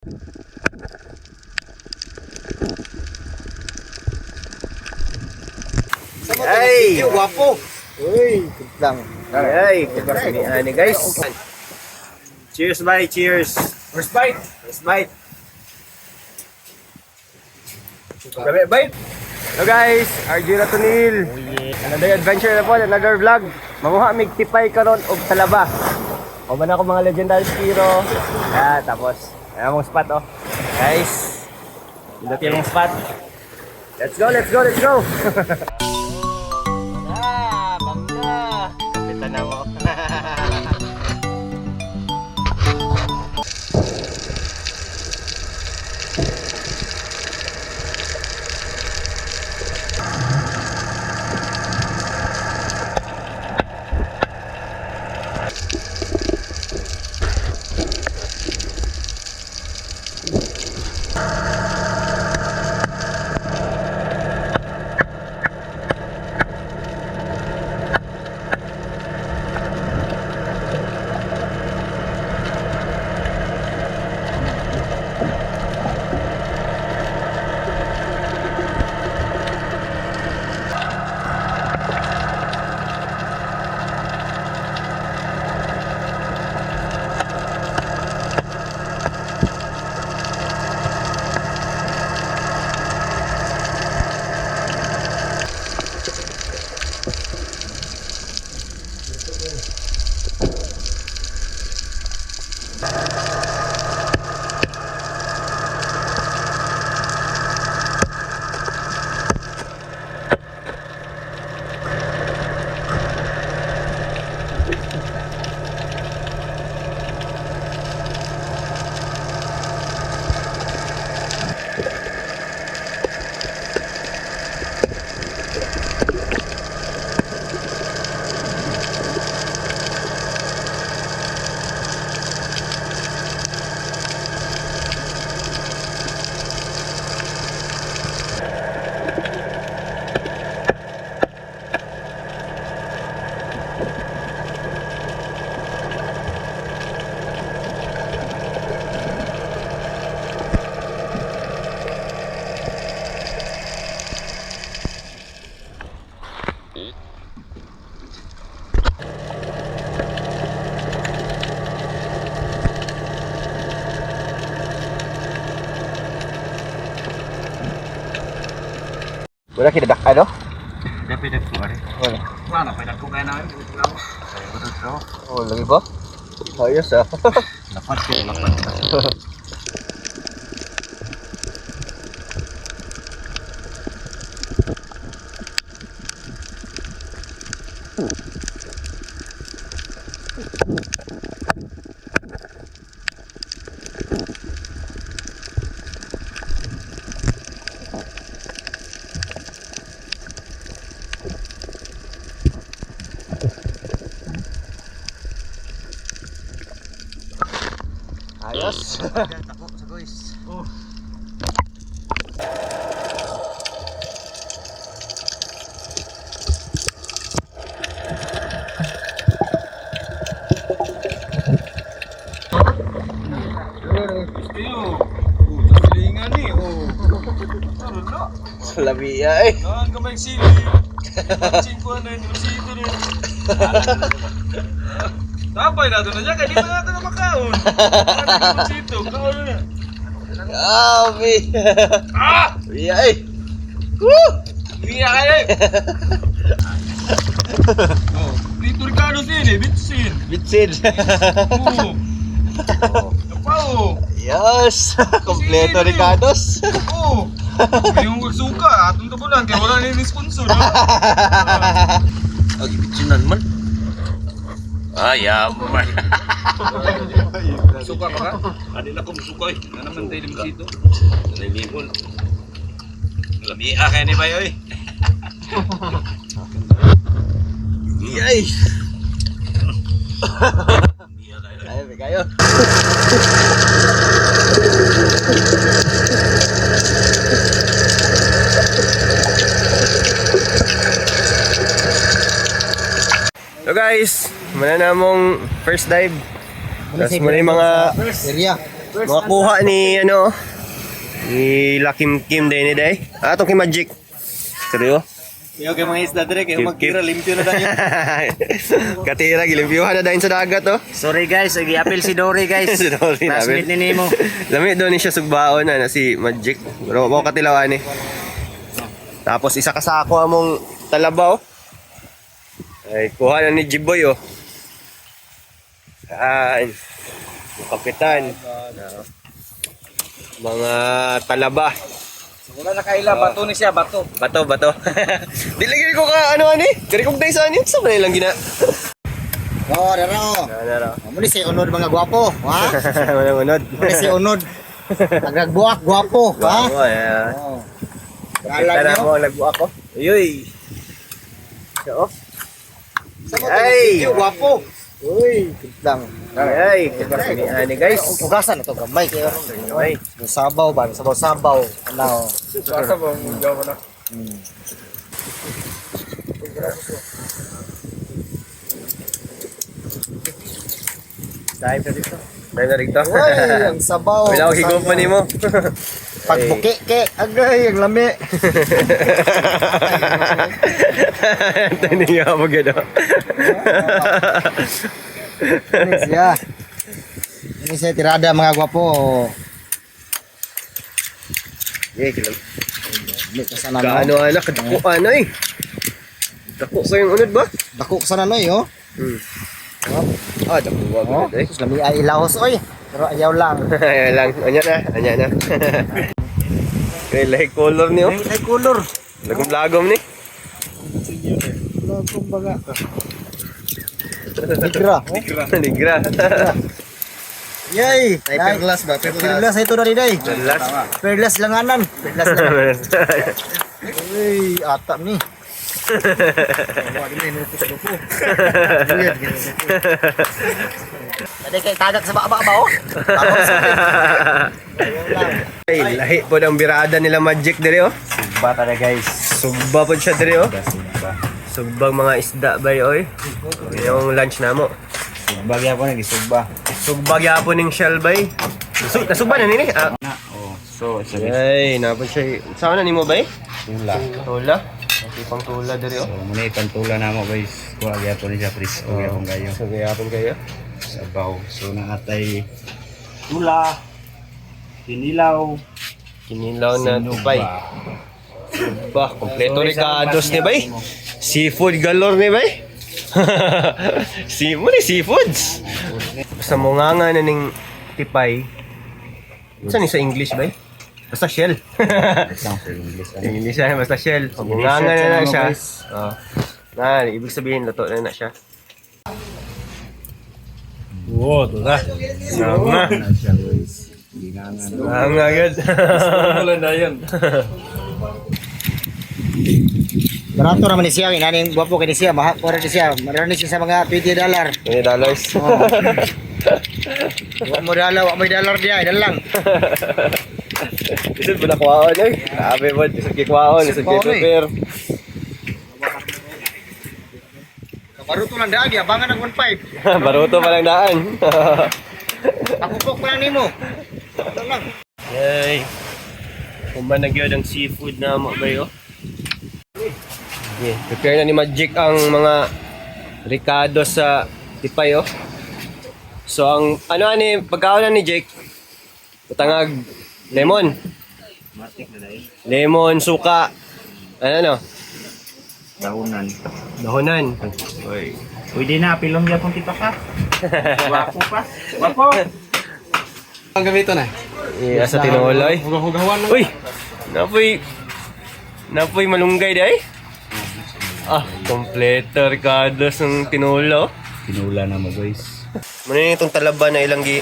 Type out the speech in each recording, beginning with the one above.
Ay! Guwapo. Uy, lang. Ay, ni ani guys. Cheers, bye, cheers. First bite. First bite. Grabe, bite. Hello guys, RJ Ratonil. Another adventure na po, another vlog. Manguha mig tipay karon og talaba. O man ako mga legendary hero. Ah, tapos ayan mong spot oh. Guys, dito yung spot. Let's go, let's go, let's go. Ah, bangga. Kapitan na mo. Wala kinadak ano? Dapat ko are. Wala. Wala na pa ko kaya namin. Oh, lagi ba? Ayos ah. Lapat ko, lapat. Ayos. Tako sa guys. Oh. Salabia eh. Naan ka may sili. Singko na yun, sili rin. Tapay na doon na siya, kaya di pa natin na makaon. Sito, kaon na. Grabe. Ah! Biya eh. Woo! Iya kayo eh. Oh, dito Ricardo sin eh, bitsin. Bitsin. Oo. Napao. Yes. Kompleto Ricardos. Oo. May yung suka, atong tabunan, kaya wala na yung sponsor. Ag ibitsinan man. Ay, yaman. Suka pa ka? Adila ko suka eh. Na naman tayo limsito. Nalimon. Lamia kaya ni Bayoy. Yay. Lamia kayo. Kayo, kayo. So guys, muna na mong first dive. Tapos muna yung mga Area. Mga kuha ni ano ni Lakim Kim day ni day. Ah, itong kay Magic. Seryo? Yo kay mga isda dire kay Keep, magtira keep. limpyo na tayo. Katira gilimpyuhan na dayon sa dagat oh. Sorry guys, nag-appeal si Dory guys. Si Dory Classmate namin. ni Nemo. Lami doon ni siya sugbaon na, na si Magic. Pero mo katilawan eh. Tapos isa ka sako among talaba oh. Ay, kuha na ni Jiboy oh. Saan? Yung kapitan. Mga talaba. Wala na kaila, bato ni siya, bato. Bato, bato. Dili gid ko ka ano ani. Dili kong day sa ani. Sa man lang gina. Oh, dara oh. Ano Mo ni si unod mga gwapo, ha? Walang unod. Mo ni si unod. Nagbuak gwapo, ha? Gwapo, yeah. Oh. Kita Kala na nyo. mo, nagbuak ko. Uy. So, Sa mo Ay! video gwapo. Uy, lang. ay, ni ani guys. Ugasan na to gamay kayo. Ay. Sabaw ba? Sabaw sabaw. Ano? Asa ba ang gawa na? Dive na dito. Dive na dito. Uy, ang sabaw. Wala ko higop pa nimo. Pagbuki ke, agay ang lami. Tani nga mo gano. Ano siya? Ini siya tirada mga gwapo. Yeah, kilam. Lami ka sana no. Kaano ana kadako ano eh. Dako ko yung unod ba? Dako ka sana no, eh, oh. Ah, dako wa Oh, gud eh. sus, lami ay ilahos oy. Pero ayaw lang. Ayan lang, anya na, anya na. Kay lahi color niyo. Ay color. Lagom-lagom ni. Lagom baga. Negra. Nigra. Yay! Ay, perlas ba? Perlas. Perlas ito na rin ay. Perlas. Perlas langanan. Perlas langanan. Uy, atam ni. Tadi kay tagak sa baba ba oh. Tapos Ay, lahi po ng birada nila Magic dire oh. Sugba tara guys. Sugba po siya dire oh. Sugba. Sugbang mga isda ba oy. Yung lunch na mo. Sugba gyapon nagisugba. Sugba gyapon ning shell bay. Nasugba na nini? Ah. Na, oh. So, sa Ay, napon siya. Saan na nimo bay? tula. Tula. Okay pang tula dire oh. So, muna itang tula na mo guys. Kuha gyapon ni siya presko gyapon kayo. So gyapon kayo. Sabaw. So, naatay tula. Kinilaw. Kinilaw na tupay. Ba, kompleto So, ricados isang ni bay. Seafood galore ni bay. Seafood ni seafoods. Basta mo nga nga na ning tipay. Saan ni sa English bay? Basta shell. Isang sa English. Ano? English siya, basta shell. Sige, Nga nga na research na na mo, siya. guys. Oh. Na, ibig sabihin luto na na siya. Wow, tula. Nga. Na siya guys. Ginanga. Nga nga agad. Wala na yan. Barato raman ni siya, inaning gwapo kay ni siya, mahal ko ni siya. Maroon ni siya sa mga $20. $20. Wa mo dollar, wa mo dollar diya, ilan lang. Isod mo na kuwaon eh. Grabe mo, isod kay kuwaon, isod kay Kuwaon, eh. prepare. Baruto lang daan, abangan ng 1.5. Baruto pa lang daan. Akupok pa lang nimo. Ito lang. Yay. Kuman na gyud ang seafood na mo ba yo? Yeah, prepare na ni Magic ang mga ricado sa tipay oh. So ang ano ani pagkaon na ni Jake? Patangag lemon. Lemon, suka. Ano no? Dahunan. Dahonan. Oy. Pwede na, pilong gyapon kita ka. Wapo pa. Wapo. Ang gamito na. Yeah, sa tinuloy. Hugaw-hugawan lang. Uy! Napoy! Napoy malunggay day? Ah, kompleto Ricardo ng tinulo. Tinula na mo guys. Muna yun itong talaba na ilang gi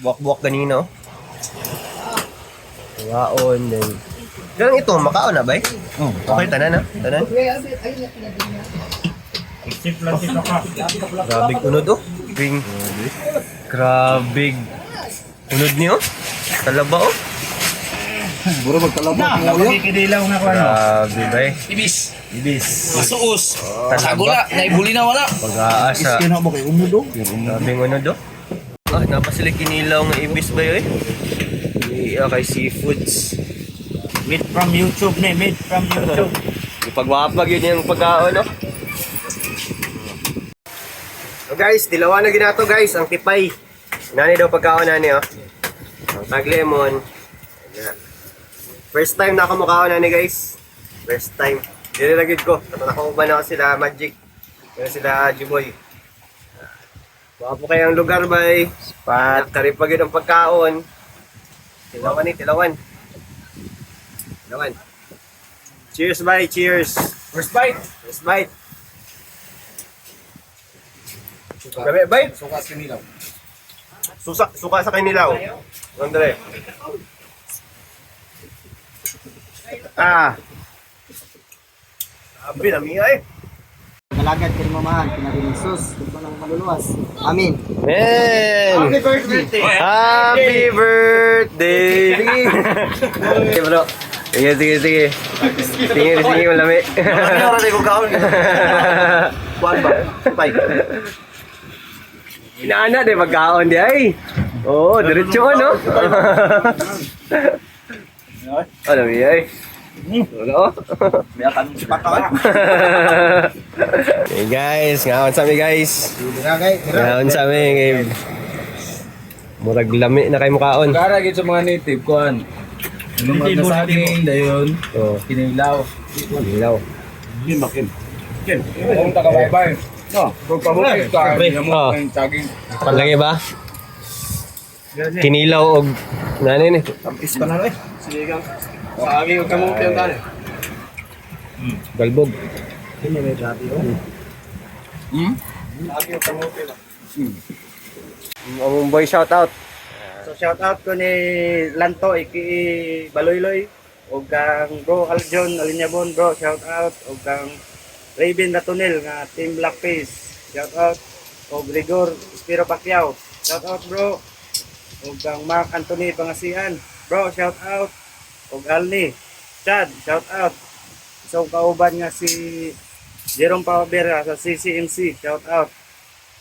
buwak-buwak ganina oh. Kaon din. Ganang ito, makaon na ba eh? Oh, Okay, tanan na. Tanan. Isip lang kita ka. Grabe unod oh. Bing. Grabe. Unod niyo. Talaba oh. Buro magtalaba Na, nakikidilaw na ko ano. Grabe ba eh. Ibis. Ibis. Masuos. Talaba. Sagula, naibuli na wala. Pag-aasa. Kina mo kay umudo. Grabe unod oh. Ah, Napa sila kinilaw nga ibis ba yun eh? Iya, kay seafoods. Made from YouTube ni, made from YouTube. Ipagwapag yun yung pagkaon, no? So guys, dilawan na ginato guys, ang tipay. Nani daw pagkaon nani, oh. Ang tag lemon. Ayan. First time na ako mukhaon nani guys. First time. Dili na gid ko. Nakauban na ako sila Magic. Kaya sila Jiboy. Wapo kayang lugar bay. Spot. Karipag yun ang pagkaon. Tilawan ni, tilawan. Tilawan. Cheers, bye. Cheers. First bite. First bite. Grabe, bite. Suka sa kinilaw. Susa, suka sa kinilaw. Andre. Ah. Sabi, lami eh. Galagad kay mamahan, pinarinig sus, di ba lang maluluwas. Amin. Man! Happy birthday! Happy birthday! Sige bro. Sige, sige, sige. Sige, sige, malami. Ano oras ko kaon? Kuan ba? Tipay. Inaana de pagkaon di ay. Oo, diretso ko no. Ano mi ay? Wala oh. Hey guys, ngaon sa mi guys. Dira kay, dira. Ngaon sa mi kay murag lami na kay mukaon. Kara gid sa mga native kuan. Mga na saging dayon, Oh, kinilaw. ilaw. Kung tagabaybay. No, kung pabukit ka, hindi mo Oh. ang saging. Lagi ba? Kinilaw og nani ni? Tampis pa na eh. Saging ug kamuti ang tani. Galbog. Saging ug kamuti ba. Among boy shout out. So shout out ko ni Lanto iki Baloyloy ug kang bro Aljon Alinyabon bro, shout out ug kang Raven Ratonel nga Team Blackface, shout out ug Rigor Espiro Pacquiao, shout out bro, ug kang Mark Anthony Pangasian bro, shout out ug Alni Chad, shout out. So kauban nga si Jerome Pavera sa CCMC, shout out.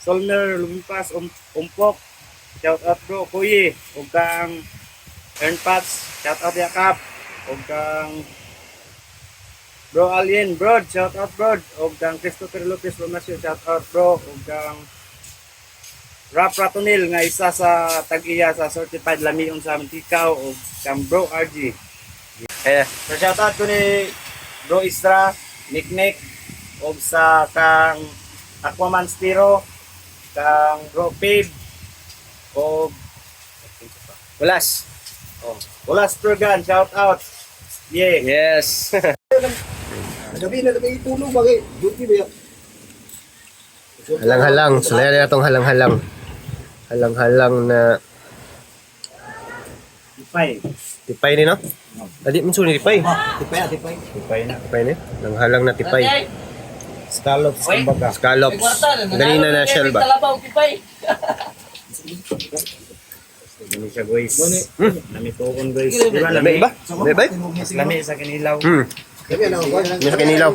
Solner Lumpas Umpok, shout out bro, Kuyi, ug kang Ern Pats, shout out Yakap, ug kang Bro Alien, bro, shout out bro, ug kang Christopher Lopez Romasio, shout out bro, ug kang Rap Ratonil nga isa sa tag-iya sa Certified Lamion sa Tikaw ug kang bro RG. Eh, So shout out ko ni Bro Isra, Nick Nick, ug sa kang Aquaman Spiro, kang Bro Pabe, ug Ulas. Ulas Turgan, shout out. Yeah. Yes. Gabi na gabi tulog bagay, duty ba? Halang-halang. Sulayan na itong halang-halang. Halang-halang na Ipay. tipay ni no? Adi man suni tipay. Tipay na, tipay. Ipay na. Tipay ni. Halang-halang na tipay. Scallops, kumbaga. Scallops. Ganina na shell ba? Ganun siya, guys. Namituon, guys. Di ba Lami lami? ba? Lami ba? Mas lami sa kinilaw. Hmm. Gabi na, Hindi sa kinilaw.